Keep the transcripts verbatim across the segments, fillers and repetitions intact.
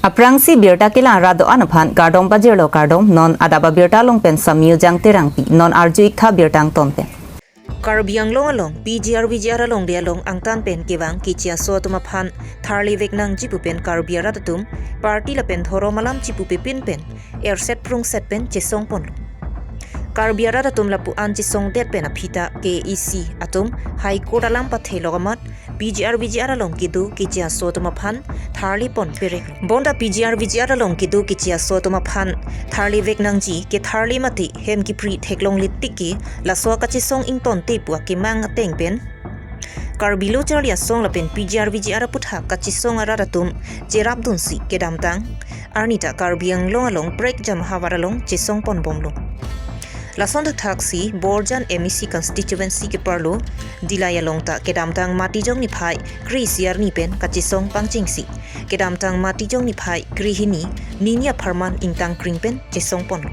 Aphrangsi birta kelang rat do-an aphan kardom pajirlo. Kardom, non adap abirta along pen Samyu Jangterangpi, non arju iktha birta angton pen. Karbi Anglong along P G R V G R alongle along angtan pen kevang keche aso atum aphan tharli vek nangji pu pen Karbi arat atum party lapen dhorom alam chipupe pin pen erset prungset pen chesong ponlo. Karbi arat atum lapu-an chesong det pen aphi ta K A A C atum High Court alam pathelok amat P G R V G R along kedo keche aso atum aphan tharli pon perek. Bonta P G R V G R along kedo keche aso atum aphan tharli vek nangji, ketharli mate hem kipri theklongle tik ke laso kachesong ingtonte pu akemang ateng pen Karbi Lo Charli Asong lapen P G R V G R aputhak kachesong arat atum cherapdunsi kedamtang arni ta Karbi Anglong along prekjam ahavar along chesong ponbomlo. Lason thakthaksi Borjan M A C constituency keparlo Dillai along ta kedamtang Matijong niphai kre-isi arni pen kachesong pangchengsi kedamtang Matijong niphai krehini nini apharman ingtang kring pen chesong ponlo.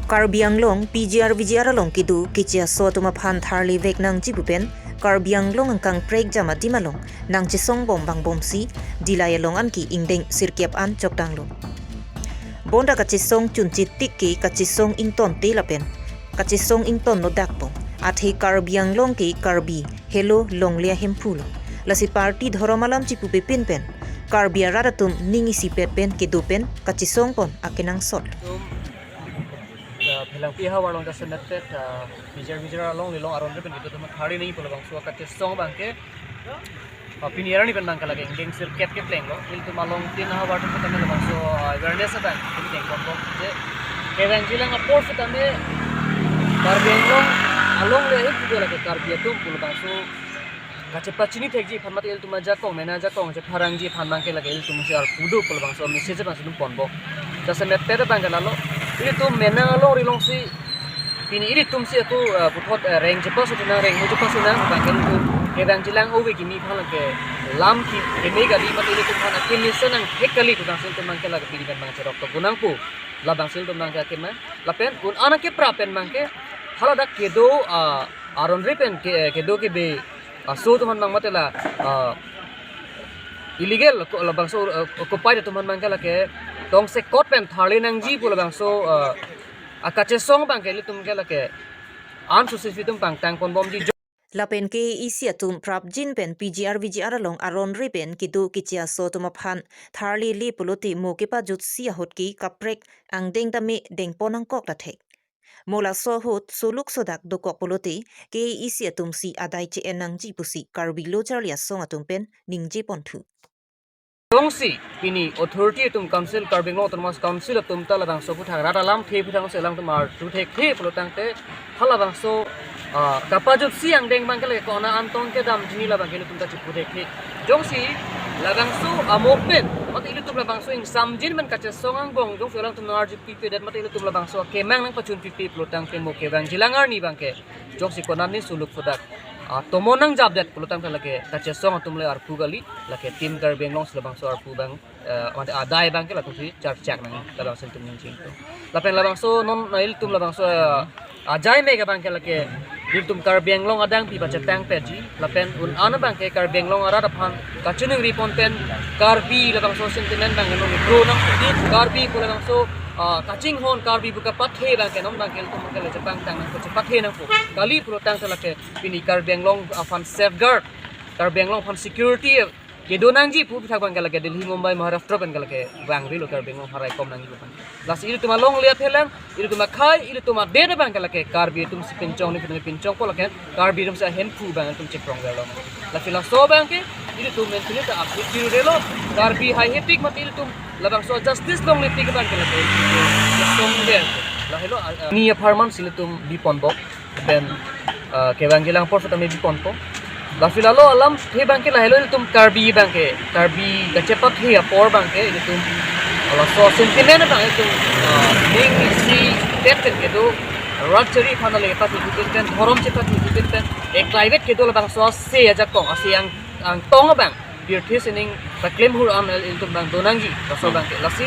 Karbi Anglong P G R V G R along kedo keche aso atum aphan tharli vek nangji pu pen Karbi Anglong angkang prekjam adim along nangchesong bom vangbomsi Dillai along anke ingdeng sirkep an chokdanglo. Bonta kachesong chunche tik ke kachesong ingtonte lapen kachesong ingtonlo dakpo. Athe Karbi Anglong ke Karbi helo longle ahemphu lo. Lasi party dhorom alam chipupe pin pen Karbi arat atum ning isipet pen kedo pen kachesong pon akenangsot. Tum, uh, Phelangpi ahavar along jasemet pen, uh, P G R V G R alongle along aron re pen kedo atum tharli nangji pu labangso kachesong abangke, uh, pini arni pen abangke lake ingdeng sirkep keplenglo. Ilitum along tin ahavar atum tame labangso, uh, awareness abang kepleng ponbom je kevangjilang apor setame Karbi Anglong alongle ahemphu lake Karbi atum pu labangso kachepachini thekji aphan mate ilitum ajakong, mena ajakong chepharangji aphan abangke lake ilitum si arpu do pu labangso message abang si ilitum ponbom. Jasemet pen abangke lalo, ilitum mena alongri alongsi pini ilitum si ako, eh, puthot, eh, reng chepasu nang, reng mu chepasu nang abangke ilitum kevangjilang ove kimi aphan lake lam ki keme kali mate ilitum aphan akeme se nangthek kali pu abang si ilitum abangke lake pini pen abang cherok to gunang pu labang si ilitum abangke akeme lapen un-an akepra pen abangke haladak kedo, ah, aron re pen ke, kedo kebe aso atum aphan abang mate la, ah, illegal ko labangso, ah, occupy atum aphan abangke lake tongsekot pen tharli nangji pu labangso, ah, akachesong abangke ilitum ke lake an susi atum pangtang ponbomji. Lapen K A A C atum prapjin pen P G R V G R along aron re pen kedo keche aso atum aphan tharlile pulote mo kepajutsi ahut ke kaprek angdeng tame dengpon nangkok ta thek. Mo laso ahut soluk sodak dokok pulote K A A C atum si adai che-en nangji pusi Karbi Lo Charli Asong atum pen ningje ponthu. Jongsi pini authority atum council, Karbi Anglong Autonomous Council atum ta labangso aputhak rat alamthe aputhak si alangtum arju thekthe pulo tangte halabangso, ah, kapajutsi angdeng abangke lake kona antong kedam jini labangke ilitum ta chipu thekthe. Jongsi labangso amo pen mate ilitum labangso ingsamjin pen kachesong angbong jongsi alangtum arju pipedet mate ilitum labangso kemang nangpachun pipe pulo tangte mo kevangjilang arni abangke jongsi konatne soluk sodak, ah, tomon nangjapdet pulo tangte lake kachesong atum le arpu kali, lake Team Karbi Anglong si labangso arpu abang, eh, mate adai abangke latum si charchak nang labangso ilitum ningching to. Lapen labangso non, ah, ilitum labangso, eh, ajai me abangke lake ilitum Karbi Anglong adang pi pachetang peji lapen un-an abangke Karbi Anglong arat aphan kachiningri pon pen Karbi labangso sentiment abangke non grow nang di Karbi pu labangso, ah, kachinghon Karbi pu kapathe abangke non abangke ilitum abangke le chepangtang nang chepathe nangpo kali pulo tangte lake pini Karbi Anglong aphan safeguard, Karbi Anglong aphan security kedo nangji pu aputhak abangke lake Delhi, Mumbai, Maharashtra pen ke lake vangvelo Karbi Anglong harai kom nangji pu abang. Lasi ilitum alongle aphelang, ilitum akhei, ilitum adet abangke lake Karbi atum si pinchong ni pinchong ko lake Karbi atum si ahemphu abang ilitum chekrong velo. Lasi laso abangke ilitum mentally ta aphi kiri relo Karbi haihe tik mate ilitum labangso justice longle tik abangke lake song ver. Lahelo, ah, ah, ni apharman si ilitum biponbom. Pen, ah, kevangjilang apor setame biponpo. Lasi lalo alamthe abangke lahelo ilitum Karbi abangke, Karbi kachepathe apor abangke ilitum, ah, laso sentiment abang ilitum, ah, ning isi pen pen kedo rat chari aphan le pathu pen pen dhorom chepathu pen pen eklaivet kedo labangso ase ajakong ase ang angtong abang pirthe sining paklem hur an ilitum abang do nangji laso abangke. Lasi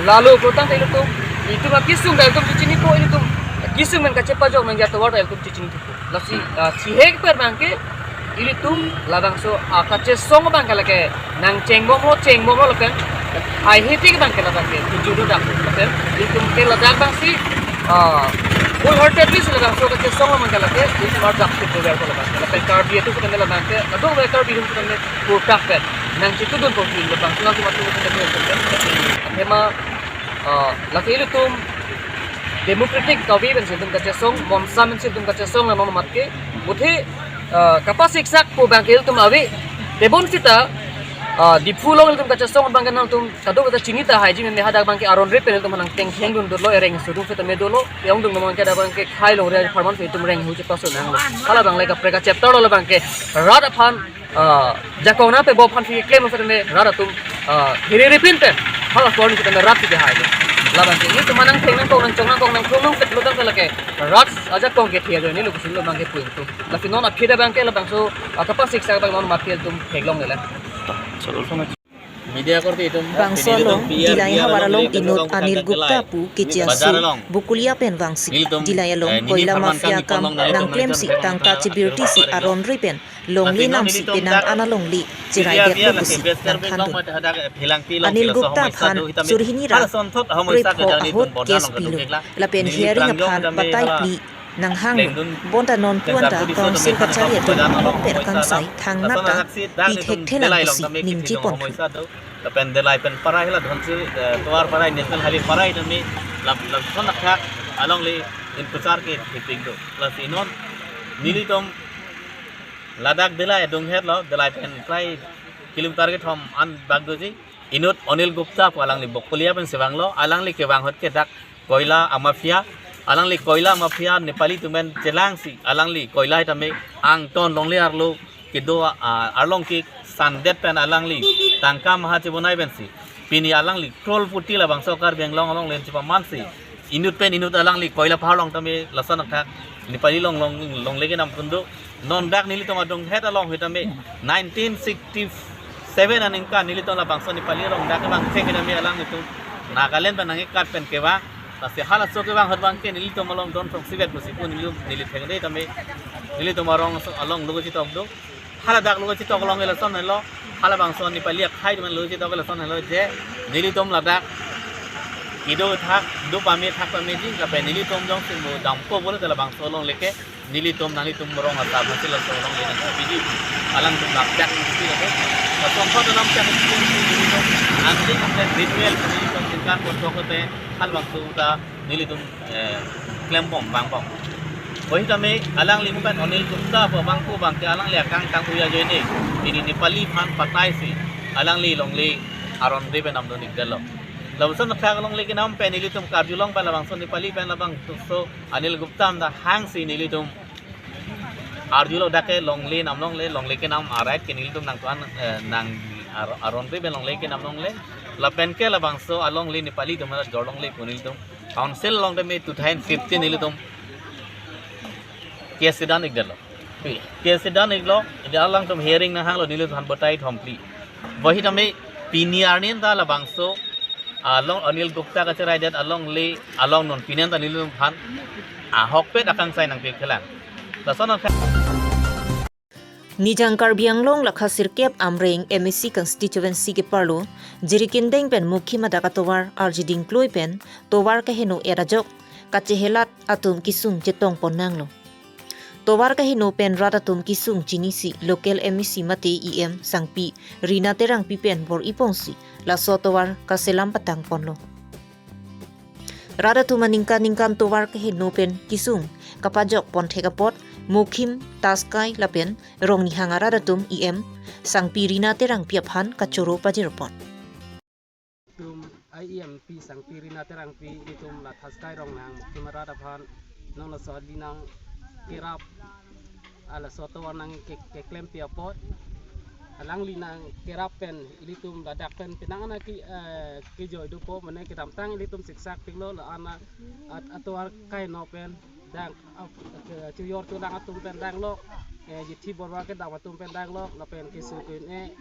lalo pulo tangte ilitum, ilitum akesung ta ilitum chinipo ilitum Kisung pen kachepajok nangji atovar ta ilitum chechini thupo. Lasi, ah, chihek per abangke ilitum labangso, ah, kachesong abangke lake nangchengbomlo, chengbomlo lapen haihetik abangke labangke kejudo dak lapen ilitum ke ladak abangsi, ah, wholeheartedly si labangso kachesong abangke lake ilitum arjap thupo ber ko labangke. Lapen Karbi atum kutame labangke, kadokave Karbi atum kutame kurtak pen nangchetudunpo pen labangso nangtum atum kutame pen. Tema, ah, lake ilitum democratic kave pensi ilitum kachesong, MONSA pensi ilitum kachesong, la non mat ke, muthe, ah, kapasiksak pu abangke ilitum ave, tebon sita, ah, Diphu along ilitum kachesong abangke nangtum kadokave ta chini tahai ji meme hadak abangke aron ri pen ilitum hanang tengtheng dun dolo, ereng sudung seta me dolo, yong dung abangke hadak abangke khai longri apharman ilitum reng hu chepaso nanglo. Hala abang le kaprek a chapter lo abangke rat aphan, ah, jakong nangpebo aphan si keklem seta me rat atum, ah, hiri ripin pen hala akorni seta me rat si kehai. Labangke ilitum hanang theng nangkok nangchong nangkok nangkrum nangpet lo abangke lake rat ajakong kethe ajoine lo kusung lo abangke pu ilitum. Lasi non aphi abangke labangso, ah, kapasiksak abang non mat ke ilitum theklongle. Media korte itum, Bangso along Dillai havar along inut Anil Gupta pu keche aso Bokolia pen vangsi Dillai along koila mafia akam nangklemsi tangka chebirtisi aron ri pen longle namsi penang an alongle cheraidet lo pusi nangthandun. Anil Gupta aphan surhini ra krepho ahut case pilo lapen hearing aphan batai phli nanghanglo. Bonta non pu anta council kachari atum ahokpet akangsai thangnat ta pi thekthelang pusi ningjeponlo. Lapen Dillai pen parai la Dhansiri, eh, tovar parai National Highway parai tame lap lap son akhak alongle inpuchar ke thipik do. Lasi non nelitum ladak Dillai adung hetlo, Dillai pen prai kilometer kethom an bak doji. Inut Anil Gupta pu alangli Bokolia pensi vanglo, alangli kevang ahut ke dak koila amafia, alangli koila mafia Nepali atum pen chelangsi, alangli koila tame angton longle arlo kedo, ah, arlong kesandet pen alangli tangka maha chebonai pensi. Pini alangli crorepati labangso Karbi Anglong along len chepamansi. Inut pen inut alangli koila pahar along tame lason athak Nepali along long longle kenam kundo. Non dak nelitum adung het along hitame nineteen sixty-seven aningkan nelitum labangso Nepali along dak abang chek hitame alanglitum Nagaland pen nangkekat pen kevang. Lasi halaso kevang ahut abangke nelitum along don throksi vet pusi pu nelitum neli thengde tame nelitum arong so along lo chetok do. Hala dak lo chetok along lason helo. Halabangso Nepali akhai atum lo chetok lason helo je nelitum ladak kedo thak, do pame thak pameji, lapen nelitum jongsi mo dampo pulote labangso alongle ke nelitum nanglitum rong asap hasil laso alongle nangpiji. Alangtum dak dak nangpi lake. Lason thot alam dak nelitum anti kapten ritual nelitum tingkan kotok kote halabangso ta nelitum, eh, klembom vangbom. Oi tame alangli mo pen Anil Gupta pu abang pu abangke alangli akangtang uya ajoine pini Nepali aphan pataisi alangli longle aron ri pen namdun-ikdetlo. Lapuson akhak longle kenam pen nelitum karjulong pen labangso Nepali pen labangso Anil Gupta anta hangsi nelitum arjulo dak ke longle nam longle, longle kenam a-right ke nelitum nangtuan, eh, nang ar aron ri pen longle kenam longle. Lapen ke labangso alongle Nepali atum jorlongle pu nelitum council along tame two thousand fifteen nelitum case dan-ikdetlo. Case dan-iklo, ida alangtum hearing nanghanglo nelitum aphan batai thom phli. Oi tame pini arni anta labangso along Anil Gupta kachiraidet alongle along non pini anta nelitum aphan ahokpet akangsai nangpikthelang. Lason akhak Nijang Karbi Anglong lakha sirkep Amreng M A C constituency keparlo Jirikindeng pen Mukhim adak atovar arjiding klui pen tovar keheno-et ajok kachehelat atum kesung chetongpon nanglo. Tovar keheno pen rat atum kesung chinisi local M A C mate E M sangpi Rina Terangpi pen bor-iponsi laso tovar kaselam patangponlo. Rat atum aningkan ningkan tovar keheno pen kesung kapajokpon thek apot Mukhim, Taskai lapen Rongnihang arat atum E M sangpi Rina Terangpi aphan kachoro pajirpon. Tum I E M P sangpi Rina Terangpi itum la Taskai Rongnihang Mukhim arat aphan non laso alinang kerap, ah, laso tovar nangke keklempi apot alangli nangkerap pen ilitum ladak pen penang ana ke, eh, kejoi dopo mane kedamtang ilitum siksak piklo la ana at atovar kaino pen dang ap ke chujor chulang atum pen danglo, eh, Jithi Borwa kedam atum pen danglo lapen kesung ke-un-e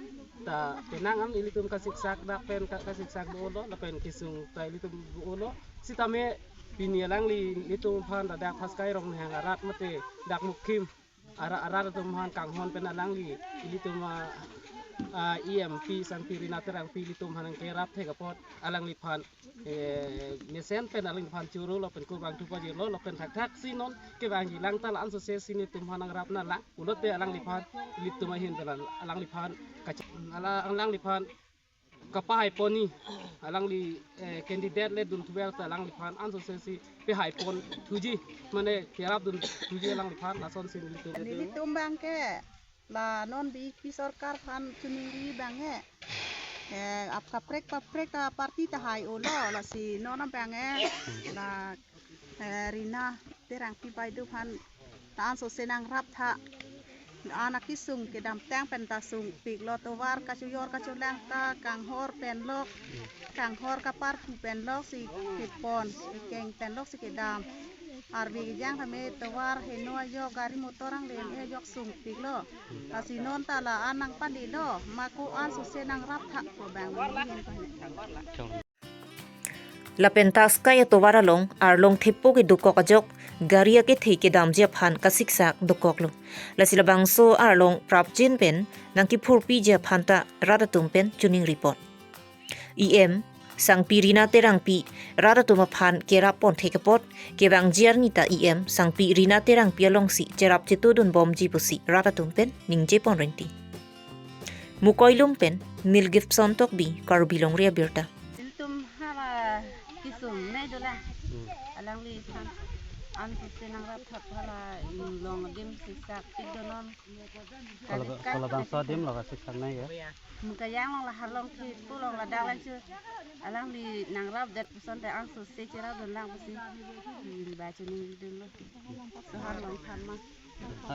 ta penang an ilitum kasiksak dak pen ka kasiksak dolo lapen kesung ta ilitum dolo sitame Pini alangli ilitum aphan dak Thaskai Ronghang arat mate dak Mukhim ara-, arat atum aphan kanghon pen alangli ilitum a, a, E M P Sangpi Rina Terangpi ilitum aphan nangkerap thek apot alangliphan, eh, mesen pen alangliphan choro lapen kurvangthu pajirlo lapen thakthaksi non kevangji lang ta la-an sose si nelitum aphan nangrap nanglang pulote alangliphan ilitum ahin pen alangliphan kacha-, ala-, alangliphan kapahai pon ni alangli, eh, candidate le dun thuver ta alangliphan ansose si pehai pon thuji mane kerap dun thuji alangliphan lason si nelitum. Nelitum abang ke la non B J P sorkar aphan choningri abang ke, eh, ap kaprek kaprek ta party ta hai-olo, lasi non abang ke la, eh, Rina Terangpi baideu aphan ta ansose nangrap tha. Anak kesung kedamtang pen ta sungpiklo, tovar kachojor kacholang ta kanghor pen lok, kanghor kaparpu pen lok si kepon, kekeng pen lok si kedam. Arve kejang tame tovar heno ajok gari motor angleng ajok sungpiklo. Lasi non ta la-an nangpalelo, ma ko ansose nangrap tha pu abang nelihin pahini. Lapen Thaskai atovar along arlong thepo kedokok ajok gari akethe kedamji aphan kasiksak dokoklo. Lasi labangso arlong prapjin pen nangkephurpiji aphan ta rat atum pen choningri pon. E M Sangpi Rina Terangpi rat atum aphan kerap pon thek apot kevangji arni ta E M Sangpi Rina Terangpi alongsi cherap chetudun bomji pusi rat atum pen ningje pon rinti. Mukoilum pen Neil Gibson Tokbi, Karbi Longri Abirta. Ilitum hala kesung nai dolang. Hmm. Alangliphan ansose nangrap tha hala, mm, long adim siksak tik donon. Kola, kalit kola bangso kalit adim lo kasiksak nai ya. Muka yang long la halong ki pu long ladak lang chu. Alangli nangrap det puson te ansose cherap dun lang pusi. Hmm, ba choningri dunlo. So halong than ma.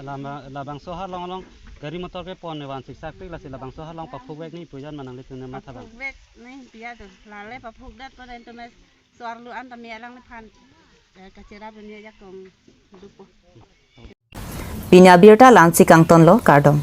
Lama, labangso halong along gari motor kepon ne van siksak tik, lasi labangso halong paphukvek ni pu jan ma nanglitum ne matha abang. Paphukvek ni pia tu. Lale paphuk dat pada itu mes suar lu an tame alangliphan, eh, kacherap dunia jakong dupo. Pini abirta la-ansi kangtonlo, kardom.